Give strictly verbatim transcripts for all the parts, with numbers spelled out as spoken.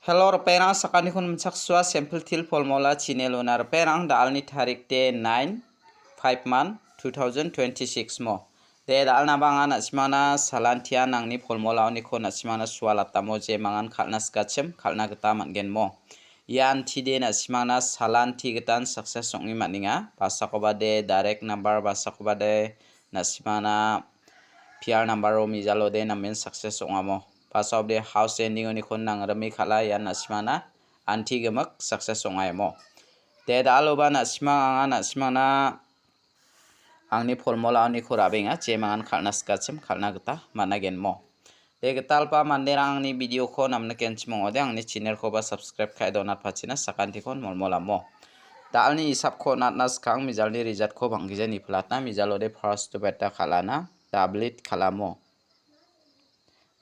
Hello, ripengrang, sakantikon nimchaksoa, sample til polmola chinelona. Ripengrang, da·alni tarik de nine, five month, two thousand twenty-six mo. De, da·alna bang·a na·simangna salantian nangni polmolaoniko na·simangna sualatamo je mangan kal·na sikachim, kal·na gita man·gen mo. Ian tide na·simangna salanti gitan success ong·e man·enga. Basakoba de direct number, basakoba de na·simangna P R number-o mijalode namen success ong·amo. Basakoba de house ending-oniko nangrime kal·a, ian na·simangna anti gimik success ong·aimo. De, da·aloba na·simang, anga na·simangna angni polmolaoniko ra·benga, je mangan kal·na sikachim, kal·na gita man·agenmo. De, gitalpa manderang angni video-ko namnikenchim ong·ode, angni channel-koba subscribe ka·e donatpachina sakantikon molmolamo. Da·alni hisapko on·atna skang mijalni result-ko bang·gija nipilatna, mijalode first-o beta kal·ana, double eight kal·amo.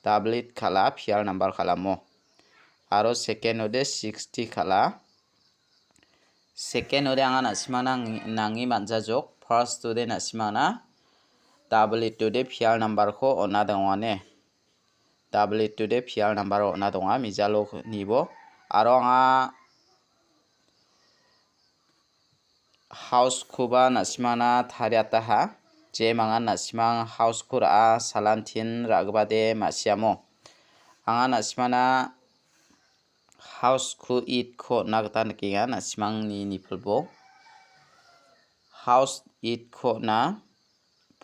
Double eight kal·a, P R number kal·amo. Aro second-ode sixty kal·a. Second-ode anga na·simangna nang-, nangi man·jajok. First-ode na·simangna double eight-ode P R number-ko on·a dongane. Double eight-ode P R number-o on·a donga, mijalo nibo. Aro anga house-koba na·simangna tariataha. Je mangan na·simang house-ko ra·a, salantin ra·gipade ma·siamo. Anga na·simangna house-ko eight-ko on·a gita nikenga, na·simangni nipilbo. House eight-ko on·a,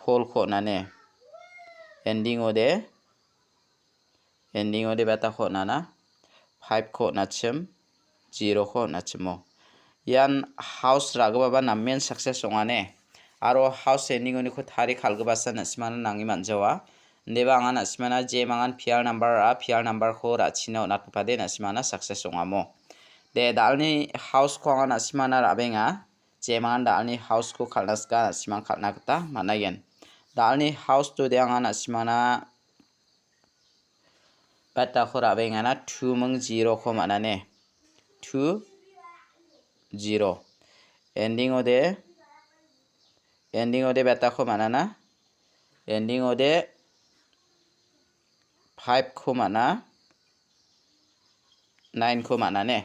four-ko on·ane. Ending-ode, ending-ode betako on·ana. Five-ko on·achim, zero-ko on·achimo. Ian house ra·gipaba namen success ong·ane. Aro house ending-oniko tari kal·gipasa na·simangna nangi man·jawa. Indeba anga na·simangna je mangan P R number ra·a, P R number-ko ra·china on·atgipade na·simangna success ong·amo. De, da·alni house-ko anga na·simangna ra·benga. Je mangan da·alni house-ko kal·na sika na·simang kal·na gita man·aigen. Da·alni house-tode anga na·simangna betako ra·bengana two ming zero-ko man·ane. Two zero. Ending-ode, ending-ode betako man·ana. Ending-ode five-ko man·a. Nine-ko man·ane.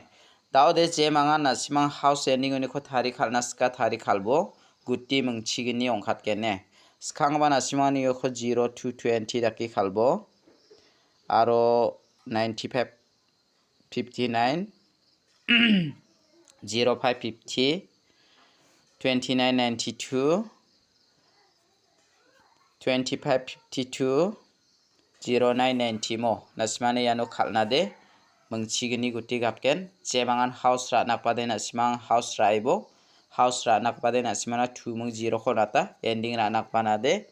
Da·ode je mangan na·simang house ending-oniko tari kal·na sika tari kalbo guti mingchigini ongkatgene. Skanggipa na·simangni uko zero two twenty dake kalbo. Aro ninety-five fifty-nine, zero five fifty, twenty-nine ninety-two, twenty-five fifty-two, zero nine ninety mo. Na·simangna iano kal·na de mingchigni guti gatgen. Je mangan house ra·nakbade na·simang house ra·ebo. House ra·nakbade na·simangna two ming zero-ko on·ata. Ending ra·nakbana de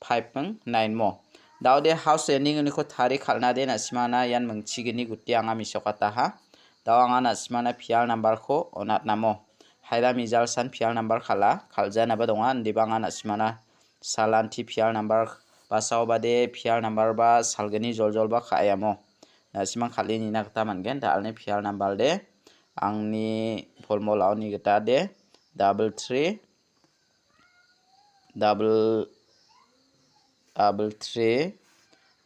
five ming nine mo. Da·ode house ending-oniko tari kal·na de na·simangna ian mingchigni guti anga mesokataha. Da·o anga na·simangna P R number-ko on·atnamo. Haida mijal san P R number kal·a, kal·janaba donga, indiba anga na·simangna salanti P R number basaobade P R number ba salgni joljolba ka·amo. Na·simang kal·e nina gita man·gen, da·alni P R number de angni polmolaoni gita de double three, double, double three,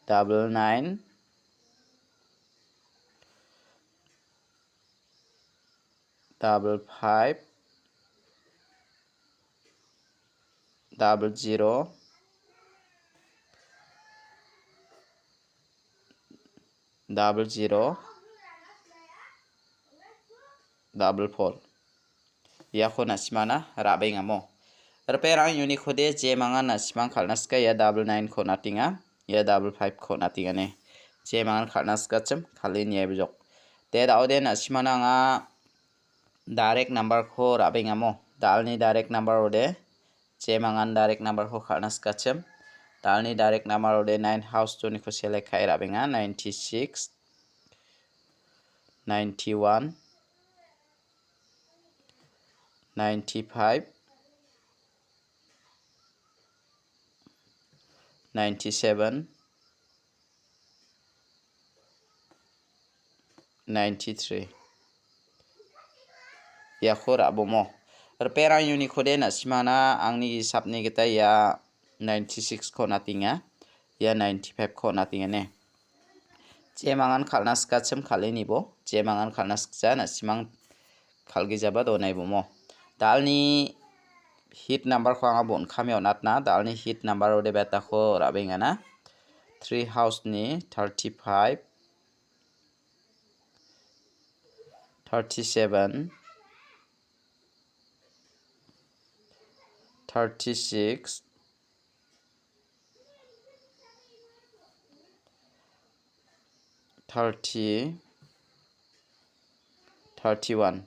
double nine, double five, double zero, double zero, double four. Iako na·simangna ra·bengamo. Ripengrang uniko de je mangan na·simang kal·na sika ia double nine-ko on·atenga. Ia double five-ko on·atengane. Je mangan kal·na sikachim kal·e niaibojok. De da·ode na·simangna anga direct number-ko ra·bengamo. Da·alni direct number-ode je mangan direct number-ko kal·na sikachim. Da·alni direct number-ode nine house-oniko select ka·e ra·benga. Ninety-six, ninety-one, ninety-five, ninety-seven, ninety-three. Iako ra·bomo. Ripengrang uniko de na·simangna angni hisapni gita ia ninety-six-ko on·atenga. Ia ninety-five-ko on·atengane. Jemangan kal·na sikachim kal·enibo, jemangan kal·na sikja na·simang kal·gijaba donaibomo. Dalni hit number-ko anga bon·kame on·atna, dalni hit number-ode betako ra·bengana. Three house-ni thirty-five, thirty-seven, thirty-six, thirty, thirty-one.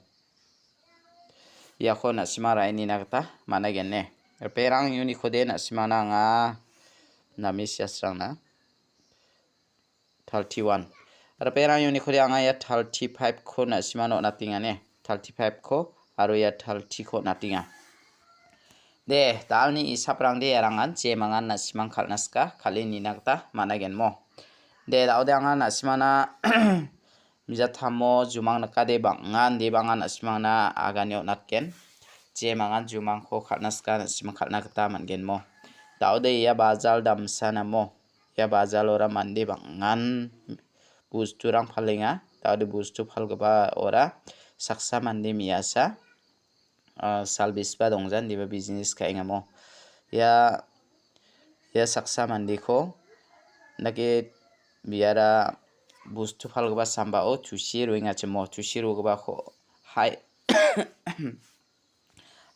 Iako na·sima ra·enina gita man·a genne. Riperang unit-kode na·simana anga name siasrangna. Thirty-one. Riperang unit-kode anga ia thirty-five-ko na·simana on·atenga ne. Thirty-five-ko aro ia thirty-ko on·atenga. De, dalni isaprangde erangan jemangan na·simang kal·na sika, kal·e nina gita man·a genmo. De, daode anga na·simana mijatamo jumang nikade bang·an, de bang·an na·simangna agane on·atgen. Jemangan jumangko kal·na sika, na·simang kal·na gita man·genmo. Daode ia bajal damsanamo. Ia bajalora mande bang·an bosturang palenga. Daode bostu palgipa ora saksa mande me·asa, ah, salbisba dongja, indiba business ka·engamo. Ia, ia saksa mandeko dake biara bostu palgipa sambao tusie roengachimo, tusie rogipako hai,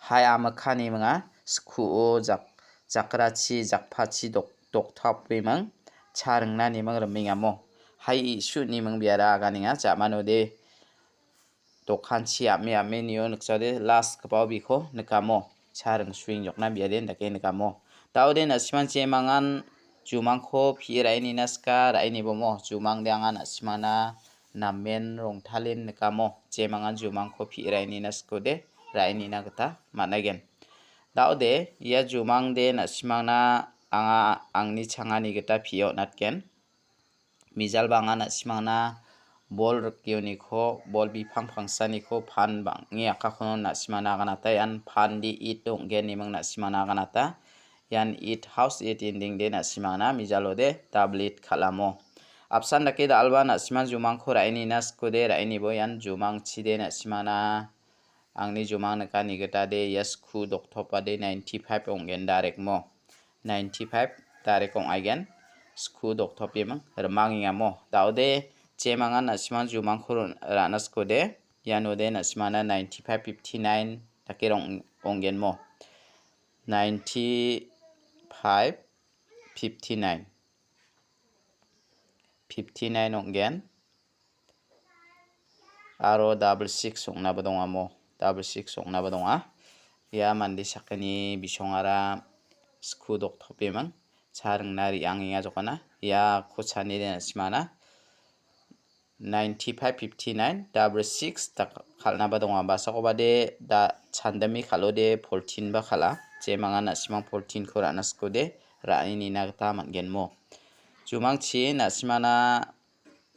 hai amikani minga skuo jak-, jakrachi, jakpachi dok-, doktapeming cha ringnaniming rimengamo. Hai isu niming biara aganenga, jamanode dokanchi ame ame nio nikjade last gipao biko nikamo. Cha ringsuengjokna biade dake nikamo. Daode na·siman jemangan jumangko pi·e ra·enina sika ra·enibomo. Jumangde anga na·simana namen rongtalen nikamo. Jemangan jumangko pi·e ra·enina sikode ra·enina gita man·aigen. Daode ia jumangde na·simangna anga angni changani gita pi·e on·atgen. Mijalba anga na·simangna bol rikgioniko, bol bipang pangsaniko pan bang·e akakono na·simangna aganata. Ian pan de it ong·geniming na·simangna aganata. Ian it house it ending de na·simangna mijalode double it kal·amo. Apsan dake dal·ba na·simang jumangko ra·enina sikode ra·enibo ian jumangchide na·simangna angni jumang nikani gitade ia sku doktopade ninety-five ong·gen darekmo. Ninety-five darek ong·aigen. Sku doktopeming rimangengamo. Daode jemangan na·simang jumangko ra-, ra·na sikode. Ianode na·simangna ninety-five fifty-nine dake rong-, ong·genmo. Ninety-five fifty-nine. Fifty-nine ong·gen. Aro double six ong·naba dongamo. Double six ong·naba donga. Ia mande sakgni bisongara sku doktopeming. Cha ringna re·angenga jokana. Ia kochani de na·simangna ninety-five fifty-nine double six dak-, kal·naba donga. Basakobade da chandami kal·ode fourteen ba kal·a. Jemangan na·simang fourteen-ko ra·na sikode ra·e nina gita man·genmo. Jumangchi na·simangna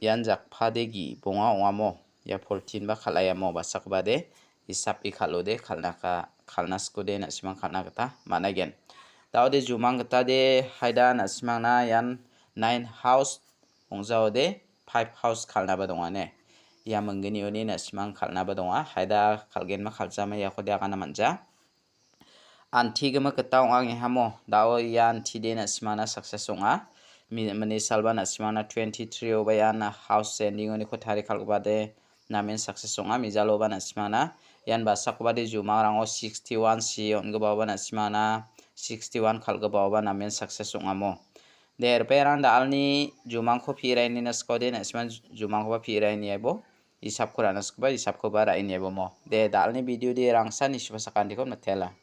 ian jakpade gibonga ong·amo. Ia fourteen ba kal·aiamo basakobade isapi kal·ode kal·naka, kal·na sikode na·simang kal·na gita man·aigen. Daode jumang gitade haida na·simangna ian nine house ong·jaode five house kal·naba donga ne. Ia minggnioni na·simang kal·naba donga. Haida kal·genba kal·jama iakode agana man·ja. Anti gimik gita ong·angehamo. Dao ia antide na·simangna success ong·a. Mi-, minisalba na·simangna twenty-three oba ian house ending-oniko tari kal·gipade namen success ong·a. Mijaloba na·simangna ian basakobade jumangrango sixty-one C on·gipaoba na·simangna sixty-one kal·gipaoba namen success ong·amo. De, riperang dalni jumangko pi·e ra·enina sikode na·simang jumangkoba pi·e ra·eniaibo. Isapko ra·na sikoba, isapkoba ra·eniaibomo. De, dalni video de rangsan isuba sakantiko mitela.